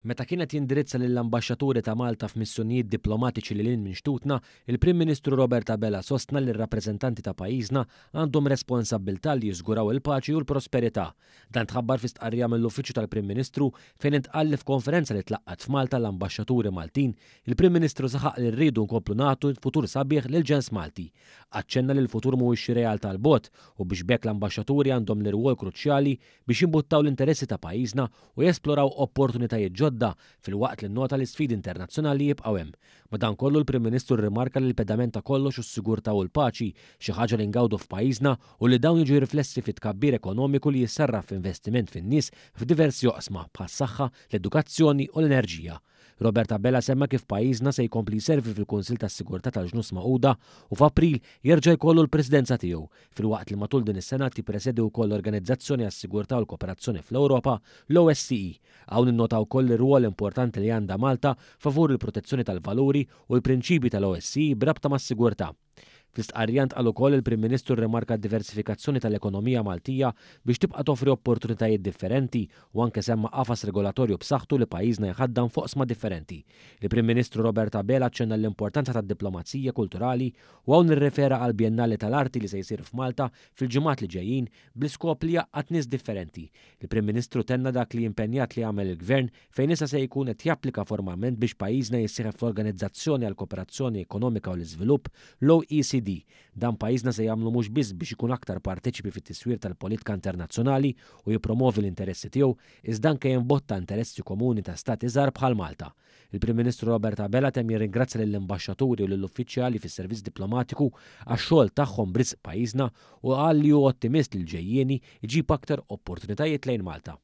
Meta kien qed jindirizza lill-ambaxxaturi ta' Malta f'missjonijiet diplomatiċi lil hinn minn xtutna, il-Prim Ministru Robert Abela sostna li r-rappreżentanti ta' pajjiżna għandhom responsabbiltà li jiżguraw il-paċi u l-prosperità. Dan tħabbar fi stqarrija mill-Uffiċċju tal-Prim Ministru fejn intqal li f'konferenza li tlaqqgħet f'Malta l-ambaxxaturi Maltin, il-Prim Ministru saħaq li rridu nkomplu nagħtu futur sabiħ lill-ġens Malti. Aċċenna li l-futur mhuwiex xi realtà 'l bogħod u biex b'hekk l-ambaxxaturi għandhom l-irwol kruċjali biex jimbuttaw l-interessi ta' pajjiżna u jesploraw opportunitajiet ġodda filwaqt li nnota li sfidi internazzjonali jibqgħu hemm. Madankollu l-Prim Ministru rrimarka li l-pedament ta' kollox hu s-sigurtà u l-paċi, xi ħaġa li ngawdu f'pajjiżna u li dawn jiġu riflessi fi tkabbir ekonomiku li jissarraf f'investiment fin-nies f'diversi oqsma bħas-saħħa, l-edukazzjoni u l-enerġija. Robert Abela semma kif pajjiżna se jkompli jservi fil-Kunsill tas-Sigurtà tal-Ġnus Magħquda u f'April jerġa' jkollu l-Presidenza tiegħu, filwaqt li matul din is-sena tippresedi wkoll l-Organizzazzjoni għas-Sigurtà u l-Kooperazzjoni fl-Ewropa, l-OSCE. Hawn innota wkoll ir-rwol importanti li għandha Malta favur il-protezzjoni tal-valuri u l-prinċipji tal-OSCE b'rabta mas-sigurtà. Fl-istqarrija ntqal ukoll li l-Prim Ministru rrimarka d-diversifikazzjoni tal-ekonomija Maltija biex tibqa' toffri opportunitajiet differenti u anke semma qafas regolatorju b'saħħtu li pajjiżna jħaddan f'oqsma differenti. Il-Prim Ministru Robert Abela aċċenna l-importanza tad-diplomazija kulturali u hawn irrefera għall-Biennale tal-Arti li se jsir f'Malta fil-ġimgħat li ġejjin bl-iskop li jgħaqqad nies differenti. Il-Prim Ministru tenna dak li impenjat li jagħmel il-Gvern fejn issa se jkun qed japplika formalment biex pajjiżna jissieħeb fl-Organizzazzjoni għall-Kooperazzjoni Ekonomika u l-Iżvilupp, l-OECD. Dan pajjiżna se jagħmlu mhux biss biex ikun aktar parteċipi fit-tiswir tal-politka internazzjonali u jippromovi l-interessi tiegħu, iżda anke jimbotta interessi komuni ta' stati żgħar bħal Malta. Il-Prim Ministru Robert Abela temm jirringrazzja lill-imbaxxaturi u lill-uffiċjali fis-servizz diplomatiku għax-xogħol tagħhom b'risq pajjiżna u qal li hu ottimist li l-ġejjieni jġib aktar opportunitajiet lejn Malta.